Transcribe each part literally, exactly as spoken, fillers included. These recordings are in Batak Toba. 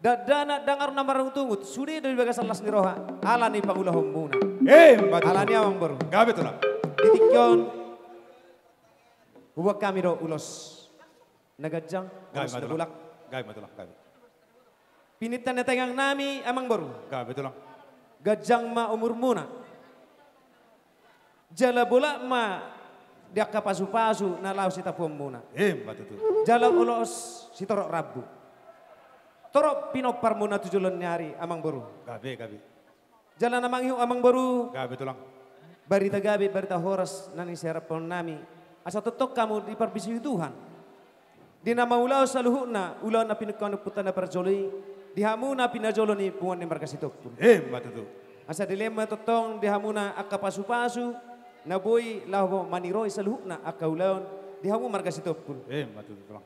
Dakdanak, dang aru na marungutungut, sude do di bagasan las ni roha ala ni pangulahonmuna. Emma tutu. Alani i, amang boru, gabe tulang. Di tingki on huboan hami do ulos na ganjang, gabe ma tulang, ulos na bolak. Gabe ma tulang, gabe. Pininta ni tangiang nami, amang boru, gabe tulang, ganjang ma umurmuna. Jala bolak ma di angka pasupasu na laho sitapuonmuna. Emma tutu. Jala olo sitorop rambu, torop pinomparmuna tu joloan ni ari, amang boru. Gabe, gabe. Jala na mangihut, amang boru, gabe tulang, barita gabe, barita horas na nisearapon nami, asa tongtong hamu diparbisuhi Tuhan di na mangulahon saluhutna ulaon na pinungka ni ompunta na parjolo i, di hamu na pinajolo ni punguan ni marga Sitompul. Emma tutu. Asa dilehon ma tongtong di hamuna angka pasupasu na boi laho maniroi saluhutna angka ulaon di hamu marga Sitompul. Emma tutu tulang.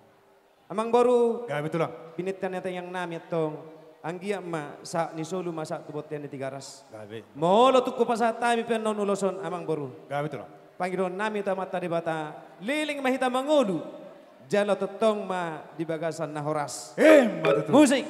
Amang boru, gabe tulang, pininta ni tangiang nami antong, anggiat ma sahat ni solu ma sahat tu bontean ni Tigaras. Gabe. Molo tung hupasahat hami pe annon ulos on, amang boru, gabe tulang, pangidoan nami tu Amanta Debata, leleng ma hita mangolu, jala tongtong ma di bagasan na horas. Emma tutu. Musik.